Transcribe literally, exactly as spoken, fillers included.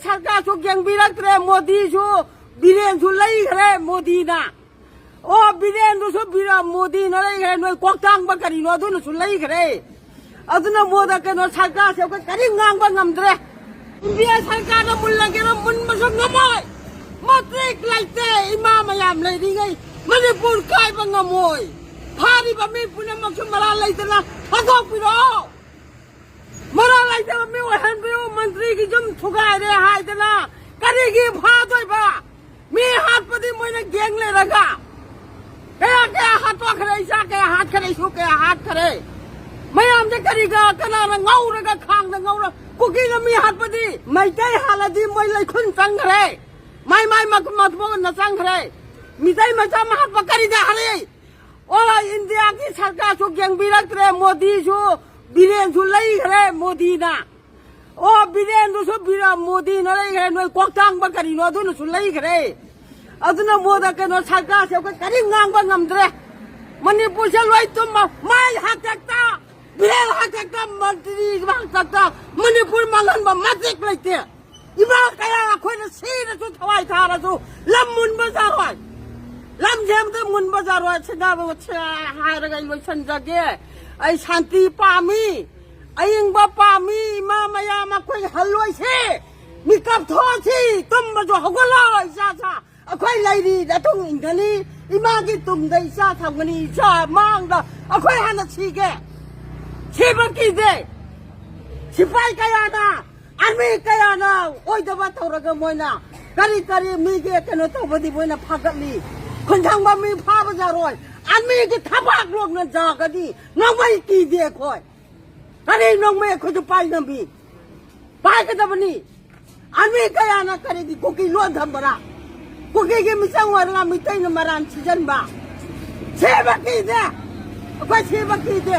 ꯁꯔꯀꯥꯔꯁꯨ ꯌꯦꯡꯕꯤꯔꯛꯇ꯭ꯔꯦ, ꯃꯣꯗꯤꯁꯨ, ꯕꯤꯔꯦꯟꯁꯨ ꯂꯩꯈ꯭ꯔꯦ ꯃꯣꯗꯤꯅ꯫ ꯑꯣ, ꯕꯤꯔꯦꯟꯗꯨꯁꯨ ꯕꯤꯔ-, ꯃꯣꯗꯤꯅ ꯂꯩꯈ꯭ꯔꯦ, ꯅꯣꯏ ꯀꯣꯛꯇꯥꯡꯕ ꯀꯔꯤꯅꯣ ꯑꯗꯨꯅꯁꯨ ꯂꯩꯈ꯭ꯔꯦ꯫ ꯑꯗꯨꯅ ꯃꯣꯗ ꯀꯩꯅꯣ ꯁꯔꯀꯥꯔꯁꯦ ꯑꯩꯈꯣꯏ ꯀꯔꯤꯝ ꯉꯥꯡꯕ ꯉꯝꯗ꯭ꯔꯦ꯫ ꯏꯟꯗꯤꯌꯥ ꯁꯔꯀꯥꯔꯅ ꯃꯨꯜꯂꯒꯦꯔ ꯃꯨꯟꯕꯁꯨ ꯉꯝꯃꯣꯏ꯫ ꯃꯇꯤꯛ ꯂꯩꯇꯦ, ꯏꯃꯥ ꯃꯌꯥꯝ ꯂꯩꯔꯤꯉꯩ ꯃꯅꯤꯄꯨꯔ ꯀꯥꯏꯕ ꯉꯝꯃꯣꯏ꯫ ꯐꯥꯔꯤꯕ ꯃꯤ ꯄꯨꯝꯅꯃꯛꯁꯨ ꯃꯔꯥꯜ ꯂꯩꯇꯅ ꯊꯥꯗꯣꯛꯄꯤꯔꯛꯑꯣ꯫ ꯃꯔꯥꯜ ꯂꯩꯇꯕ ꯃꯤ ꯑꯣꯏꯍꯟꯕꯤꯌꯨ꯫ ꯃꯟꯇ꯭ꯔꯤꯒꯤ ꯌꯨꯝ ꯊꯨꯒꯥꯏꯔꯦ ꯍꯥꯏꯗꯅ ꯀꯔꯤꯒꯤ ꯐꯥꯗꯣꯏꯕ? ꯃꯤ ꯍꯥꯠꯄꯗꯤ ꯃꯣꯏꯅ ꯒꯦꯡ ꯂꯩꯔꯒ ꯀꯌꯥ ꯀꯌꯥ ꯍꯥꯠꯇꯣꯛꯈ꯭ꯔꯦ, ꯏꯆꯥ ꯀꯌꯥ ꯍꯥꯠꯈ꯭ꯔꯦ, ꯏꯁꯨ ꯀꯌꯥ ꯍꯥꯠꯈ꯭ꯔꯦ꯫ ꯃꯌꯥꯝꯁꯦ ꯀꯔꯤꯒ ꯀꯅꯥꯅ ꯉꯧꯔꯒ ꯈꯥꯡꯗ ꯉꯧꯔ ꯀꯨꯀꯤꯅ ꯃꯤ ꯍꯥꯠꯄꯗꯤ? ꯃꯩꯇꯩ ꯍꯥꯠꯂꯗꯤ ꯃꯣꯏ ꯂꯩꯈꯨꯟ ꯆꯪꯈ꯭ꯔꯦ, ꯃꯥꯏ ꯃꯥꯏ ꯃ-, ꯃꯊꯨꯟꯗ ꯆꯪꯈ꯭ꯔꯦ꯫ ꯃꯤꯇꯩ ꯃꯆꯥ ꯑꯃ ꯍꯥꯠꯄ ꯀꯔꯤꯗ ꯍꯥꯠꯂꯤ? ꯑꯣ, ꯏꯟꯗꯤꯌꯥꯒꯤ ꯁꯔꯀꯥꯔꯁꯨ ꯌꯦꯡꯕꯤꯔꯛꯇ꯭ꯔꯦ, ꯃꯣꯗꯤꯁꯨ, ꯕꯤꯔꯦꯟꯁꯨ ꯂꯩꯈ꯭ꯔꯦ ꯃꯣꯗꯤꯅ꯫ ꯑꯣ, ꯕꯤꯔꯦꯟꯗꯨꯁꯨ ꯕꯤꯔ-, ꯃꯣꯗꯤꯅ ꯂꯩꯈ꯭ꯔꯦ, ꯅꯣꯏ ꯀꯣꯛꯇꯥꯡꯕ ꯀꯔꯤꯅꯣ ꯑꯗꯨꯅꯁꯨ ꯂꯩꯈ꯭ꯔꯦ꯫ ꯑꯗꯨꯅ ꯃꯣꯗ ꯀꯩꯅꯣ ꯁꯔꯀꯥꯔꯁꯦ ꯑꯩꯈꯣꯏ ꯀꯔꯤꯝ ꯉꯥꯡꯕ ꯉꯝꯗ꯭ꯔꯦ꯫ ꯃꯅꯤꯄꯨꯔꯁꯦ ꯂꯣꯏ ꯇꯨꯝꯕ, ꯃꯥꯏ ꯍꯥꯛꯇꯛꯇ, ꯕꯤꯔꯦꯟ ꯍꯥꯛꯇꯛꯇ, ꯃꯟꯇ꯭ꯔꯤ ꯍꯥꯛꯇꯛꯇ ꯃꯅꯤꯄꯨꯔ ꯃꯥꯡꯍꯟꯕ ꯃꯇꯤꯛ ꯂꯩꯇꯦ꯫ ꯏꯃꯥ ꯀꯌꯥ ꯑꯩꯈꯣꯏꯅ ꯁꯤꯔꯁꯨ ꯊꯋꯥꯏ ꯊꯥꯔꯁꯨ ꯂꯝ ꯃꯨꯟꯕ ꯌꯥꯔꯣꯏ꯫ ꯂꯝꯁꯦ ꯑꯝꯇ ꯃꯨꯟꯕ ꯌꯥꯔꯣꯏ꯫ ꯁꯤꯗ ꯍꯥꯏꯔꯒ ꯑꯩ ꯂꯣꯏꯁꯤꯟꯖꯒꯦ꯫ ꯑꯩ ꯁꯥꯟꯇꯤ ꯄꯥꯝꯃꯤ, ꯑꯏꯪꯕ ꯄꯥꯝꯃꯤ꯫ ꯏꯃꯥ ꯃꯌꯥꯝ ꯑꯩꯈꯣꯏ ꯍꯜꯂꯣꯏꯁꯦ, ꯃꯤꯀꯞ ꯊꯣꯛꯑꯁꯤ, ꯇꯨꯝꯕꯁꯨ ꯍꯧꯒꯠꯂꯣ ꯏꯆꯥ ꯏꯆꯥ꯫ ꯑꯩꯈꯣꯏ ꯂꯩꯔꯤ, ꯅꯇꯨꯡ ꯏꯟꯒꯅꯤ꯫ ꯏꯃꯥꯒꯤ ꯇꯨꯡꯗ ꯏꯆꯥ ꯊꯝꯒꯅꯤ, ꯏꯆꯥ ꯃꯥꯡꯗ ꯑꯩꯈꯣꯏ ꯍꯥꯟꯅ ꯁꯤꯒꯦ꯫ ꯁꯤꯕ ꯀꯤꯗꯦ꯫ ꯁꯤꯐꯥꯏ ꯀꯌꯥꯅ, ꯑꯥꯔꯃꯤ ꯀꯌꯥꯅ ꯑꯣꯏꯗꯕ ꯇꯧꯔꯒ ꯃꯣꯏꯅ ꯀꯔꯤ ꯀꯔꯤ ꯃꯤꯒꯤ ꯀꯩꯅꯣ ꯇꯧꯕꯗꯤ ꯃꯣꯏꯅ ꯐꯥꯒꯠꯂꯤ꯫ ꯈꯨꯟꯊꯪꯕ ꯃꯤ ꯐꯥꯕ ꯌꯥꯔꯣꯏ꯫ ꯑꯥꯔꯃꯤꯒꯤ ꯊꯕꯥꯛ ꯂꯣꯡꯅ ꯌꯥꯒꯅꯤ꯫ ꯅꯣꯡꯃꯩ ꯀꯤꯗꯦ ꯑꯩꯈꯣꯏ꯫ ꯀꯔꯤ ꯅꯣꯡꯃꯩ ꯑꯩꯈꯣꯏꯁꯨ ꯄꯥꯏ ꯉꯝꯃꯤ? ꯄꯥꯏꯒꯗꯕꯅꯤ꯫ ꯑꯥꯔꯃꯤ ꯀꯌꯥꯅ ꯀꯔꯤꯒꯤ ꯀꯨꯀꯤ ꯂꯣꯟ ꯊꯝꯕꯔꯥ? ꯀꯨꯀꯤꯒꯤ ꯃꯤꯆꯪ ꯑꯣꯏꯔꯒ ꯃꯤꯇꯩꯅ ꯃꯔꯥꯟ ꯁꯤꯖꯟꯕ꯫ ꯁꯤꯕ ꯀꯤꯗꯦ꯫ ꯑꯩꯈꯣꯏ ꯁꯤꯕ ꯀꯤꯗꯦ꯫